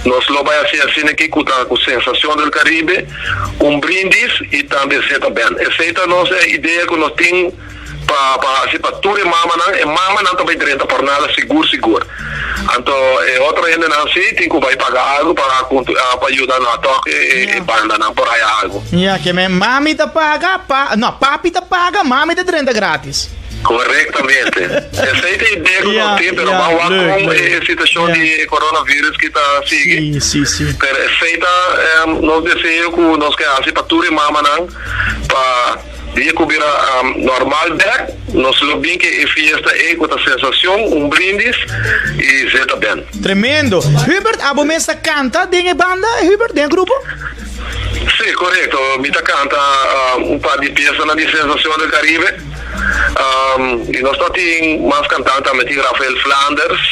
Speaker 16: Nos lo bai hasi asina aki ku ta ku Sensacion del Caribe, un brindis i tambe Zeta Band. Esei ta nos e idea ku nos tin. Pa pa hasi pa tur e mamanan, e mamanan ta bai drenta pornada sigur sigur. Anto e otro hendenan si tin ku bai paga algu pa pa yuda na tòg e e bandanan por haya algu.
Speaker 6: Ya ke men mami ta paga, pa no papi ta paga, mami ta drenta gratis.
Speaker 16: Korektamente. Esei ta e idea ku nos tin, pero ban wak kon e situashon di e coronavirus ki ta sigui.
Speaker 6: Si, si, si.
Speaker 16: Pero esei ta nos deseo ku nos ke hasi pa tur e mamanan pa. Dia ku bira normal bek, nos lo bin ke e fiesta ei ku ta sensacion, un brindis i zeta band.
Speaker 6: Tremendo. Hubert, abo mes ta kanta den e banda, Hubert, den e grupo?
Speaker 16: Sí, korekto. Mi ta kanta un par di piesanan di Sensacion del Caribe. I nos ta tin mas kantante tambe, tin Rafael Flanders,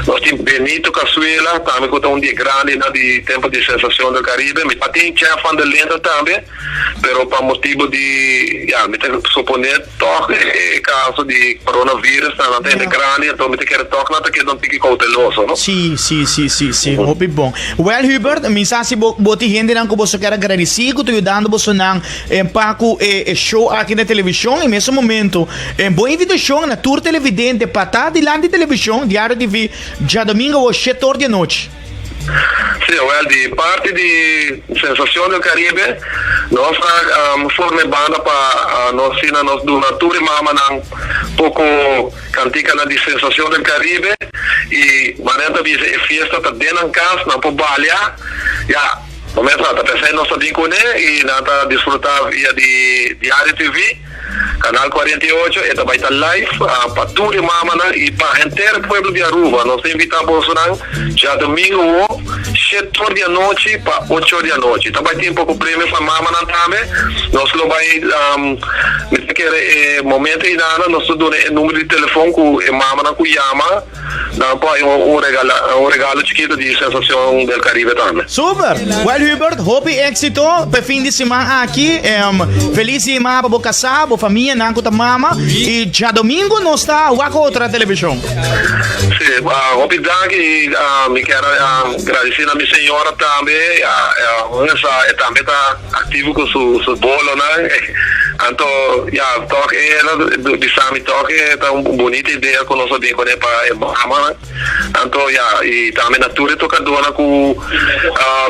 Speaker 16: nos tin Benito Casuela, tambe ku ta un di e grandinan di tempo di Sensacion del Caribe. Mi ta tin Chef van der Linden tambe. Pero pa motibo di, ya, mi ta supone tog e caso di coronavirus ta nan ta hende grandi, enton mi ta kere tog nan ta keda un tiki cauteloso, no?
Speaker 6: Sí, sí, sí, sí, sí, hopi bon. Well, Hubert, mi sa si bo, bo tin hendenan ku boso kier a gradisí ku ta yudando bosonan pa ku e e show aki na televishon. I mesun momento, bo invitashon na tur televidente pa ta dilanti televishon, Diario TV, djadomingo awor shete or di anochi.
Speaker 16: Sí, awel di parti di Sensacion del Caribe nos a forma e banda pa nos asina nos duna tur e mamanan poco canticanan di Sensacion del Caribe y manera ta bisa e fiesta ta den nan cas, nan por balia, ya, bo mes sa ta pesey nos ta bin cune y nan ta disfruta via di Diario TV. Canal 48 e ta bai ta live pa tur e mamanan y pa henter e pueblo di Aruba. Nos ta invita bosonan djadomingo wo shete or di anochi pa ocho or di anochi. Ta bai tin poco premio pa mamanan tambe. Nos lo bai mi ta kere e momento eynana nos ta duna e numero di telefon cu e mamanan cu yama. Nan por hay un regala un regalo chikito di Sensacion del Caribe tambe.
Speaker 6: Super! Well Hubert, hopi éxito p'e fin di siman aki. Em, feliz di mama pa bo kasá, bo famianan ku ta mama. I djadomingo nos ta wak otra televishon.
Speaker 16: Sí, ah, hopi danki i ah, mi kier a gradisí na mi señora tambe. Ah, ah, esa e tambe ta Activo cu su su bolonan. Anto ya toch e la bisa mi toch e ta un bunita idea cu nos a bin cune pa e mamanan. Anto ya y tambe na tur e tocadonan cu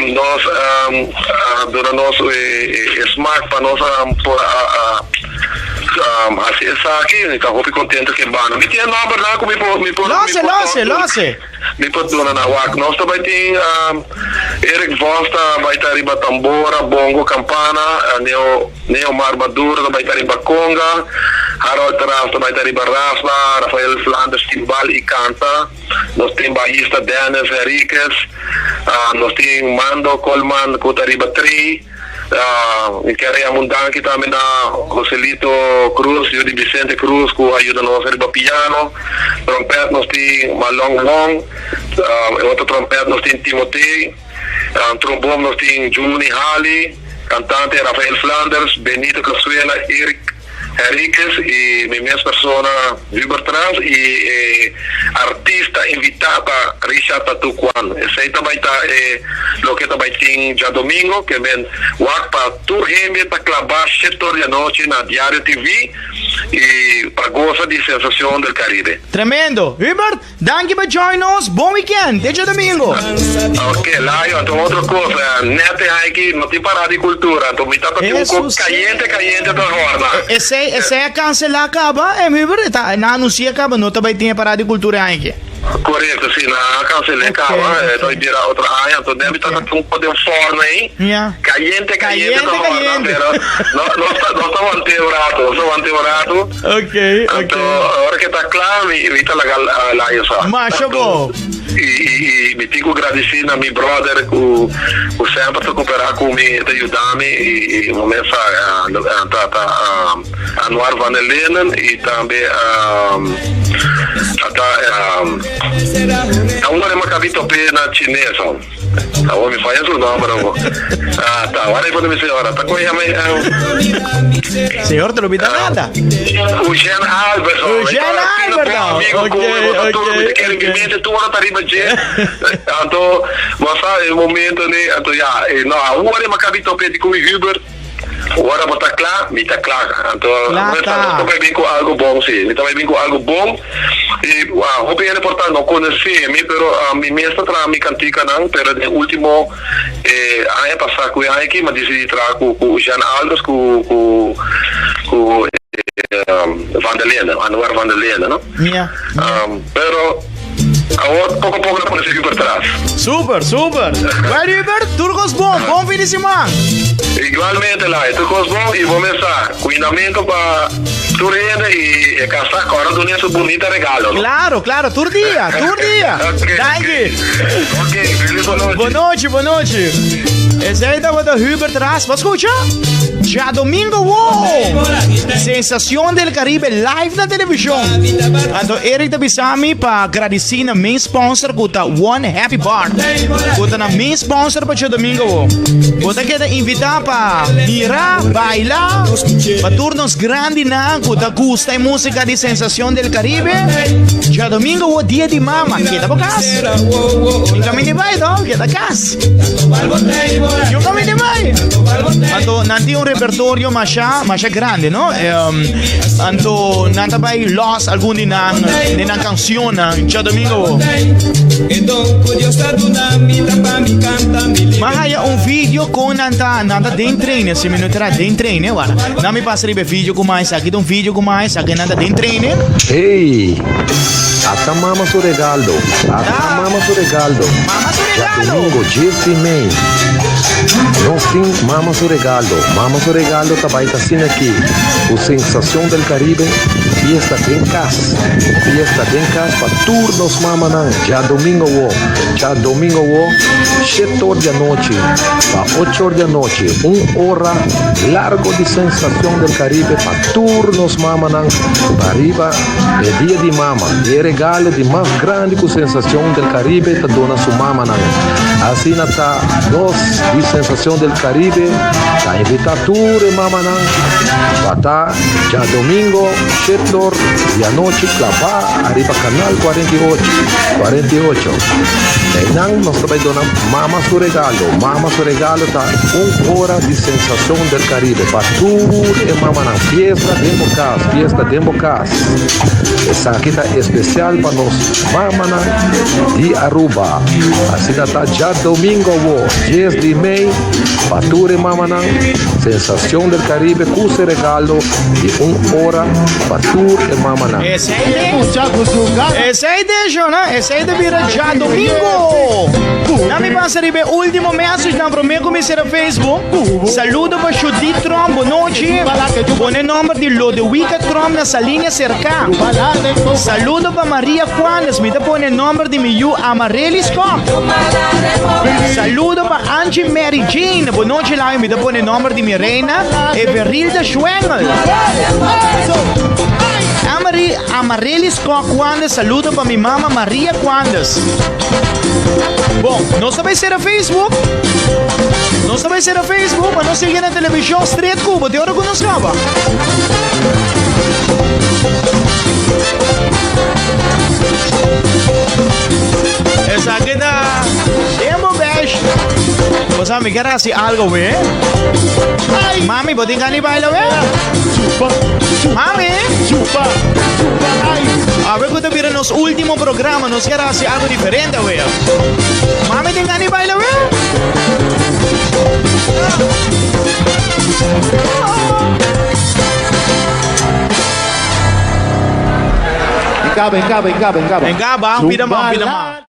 Speaker 16: nos a duna nos e smaak pa nos por a haci esaki. Mi ta hopi contento cu e banda. Mi tin e nombernan cu mi por mi por
Speaker 6: Lose lose lose.
Speaker 16: Mi por duna na wak. Nos ta bai tin Eric Vos ta bai ta riba tambora, bongo, campana, Neo Neomar Maduro ta bai ta riba conga, Harold Ras ta bai ta riba raspa, Rafael Flanders timbal y canta, nos tin bajista Dennis Henriquez, nos tin Mando Colman cu ta riba trey. Mi kier yama un danki tambe na Joselito Cruz, yu di Vicente Cruz, ku a yuda nos riba piano. Trompèt nos tin Malong Wong, e otro trompèt nos tin Timothy, trombon nos tin Juni Hali, kantante Rafael Flanders, Benito Casuela, Eric Henriquez y mi mes persona Hubert Ras y e artista invita ta Richard Tatu Kwan. Esey ta bay ta e loke ta bay tin djadomingo ke men wak pa tur hende ta claba shete or di anochi na Diario TV y pa goza di Sensacion del Caribe.
Speaker 6: Tremendo! Hubert, Danki pa join nos, bon weekend, te djadomingo.
Speaker 16: Ok, Layo, anto otro cos, net e haiki no tin parada di cultura, anto mi tata tin un co cayente cayente ta horna.
Speaker 6: Esey, esey a cancela caba, eh, Hubert, e ta, nan anuncia caba, no ta bay tin e parada di cultura e haiki.
Speaker 16: Korekto, si, nan a kansel'é kaba, e ta bira otro aña, anto den mi ta un poko den fòrno ei, kayente, kayente ta hòrna, pero nos ta nos ta want'é un ratu, nos ta want'é un ratu, anto ora ke ta kla mi mi ta laga layo sa.
Speaker 6: Masha bo.
Speaker 16: I i mi tin ku gradisí na mi bròder ku ku semper ta koperá ku mi, e ta yuda mi i i momento sa ta ta Anwar van der Linden i tambe ta ta un ora makabi top'é na chines ho. Awor mi faya su nomber awor. Ah, ta wara i mi señora ta koe yama
Speaker 6: Señor te lo bida nada.
Speaker 16: Eugene Albert.
Speaker 6: Eugene Albert.
Speaker 16: Amigo ku bo ta tur mi ta kere mi mente tur ora ta riba dje. Anto bo sa e momento ni anto ya no awor e makabi top'é di ku mi Hubert. Ora bo ta kla, mi ta kla. Anto,
Speaker 6: Kla
Speaker 16: mi
Speaker 6: ta.
Speaker 16: ta bai bin ku algu bon, sí. Mi ta bai bin ku algu bon. I hopi hende por ta no konosé mi, pero mi mes ta traha mi kantikanan, pero den último aña pasá ku e aña aki mi a disidí traha ku ku Jean Alders ku ku ku Van der Linden, Anwar Van der Linden, no?
Speaker 6: Ja.
Speaker 16: Pero awor poko poko ta pone sigui por tras.
Speaker 6: Super, super. Well Hubert, tur kos bon. Bon fin di siman.
Speaker 16: Igualmente Lai, tur kos bon y bo mes sa, cuidamento pa tur hende y e casa kòrda duna su bunita regalo, no?
Speaker 6: Claro, claro, tur dia, tur dia.
Speaker 16: Ok,
Speaker 6: Danki.
Speaker 16: ok, feliz bonochi.
Speaker 6: Bonochi, bonochi. Esei tabata Hubert Ras. Bo skucha? Djadomingo wo! Sensacion del Caribe live na television. Anto Eric ta bisa mi pa gradisi na main sponsor ku ta One Happy Bar. Ku ta na main sponsor pa djadomingo wo. Bo ta keda invita pa mira, baila, pa tur nos grandinan ku ta gusta e musica di Sensacion del Caribe. Djadomingo wo dia di mama, keda bo kas. Tin kaminda di bai to, keda kas. Yo kaminda di bai. Anto nan tin un repertorio masha, masha grande, no? Anto nan ta bai los algun di nan, di nan cancionnan djadomingo. Ma haya un video con nan ta, nan ta den trainen, si mi no tra den trainen, wara. Nan mi pasa riba e video cu mais, aki ta un video cu mais, aki nan ta den trainen.
Speaker 17: Hey! Ata mama su regaldo, ata mama su regaldo.
Speaker 6: Mama su regalo.
Speaker 17: Djadomingo 10 di mei. Nos tin Mama su regalo. Mama su regalo ta bai ta asina aki, ku Sensacion del Caribe, fiesta den kas. Fiesta den kas pa tur nos mamanan djadomingo awo. Djadomingo awo, shete or di anochi pa ocho or di anochi, un ora largo di Sensacion del Caribe pa tur nos mamanan pa riba e dia di mama. E regalo di mas grandi ku Sensacion del Caribe ta duna su mamanan. Asina ta nos di Sensacion del Caribe ta invita tur e mamanan pa ta djadomingo shetor di anochi klabá ariba Canal 48, 48. Einan nos ta bai duna mama su regalo. Mama su regalo ta un ora di Sensacion del Caribe pa tur e mamanan. Fiesta den bo kas, fiesta den bo kas. Esaki ta especial pa nos mamanan di Aruba. Asina ta djadomingo awo, dies di mei, pa tur e mamanan, Sensacion del Caribe cu su regalo di un ora pa tur e mamanan.
Speaker 6: Esey te, Shona, esey te bira djadomingo. Na mi pasa riba e ultimo message nan prome cu mi cera Facebook. Saludo pa Judith Tromp, bonochi. Pone nomber di Lodewika Tromp na Saliña Cerca. Saludo pa Maria Juanes, mi ta pone nomber di mi yu Amarelis Kok. Saludo pa Angie Mary Jane, bonochi layo, mi ta pone nomber di mi reina Everilda Schwengel. Amari, Amarelis Kok Juanes, saludo pa mi mama Maria Juanes. Bon, nos ta bai sera Facebook. Nos ta bai sera Facebook, pa nos sigui na televishon straight ku bo te ora ku nos kaba. Esaki ta Dembo Bash. Bo sa mi ker hasi algo we. Mami, bo tin gana di baila we? Mami! Awe ku ta bira nos último programa, nos ker hasi algo diferente we. Mami tin gana di baila we?
Speaker 4: Encaba, encaba, encaba, encaba.
Speaker 6: Encaba, pida man, pida man.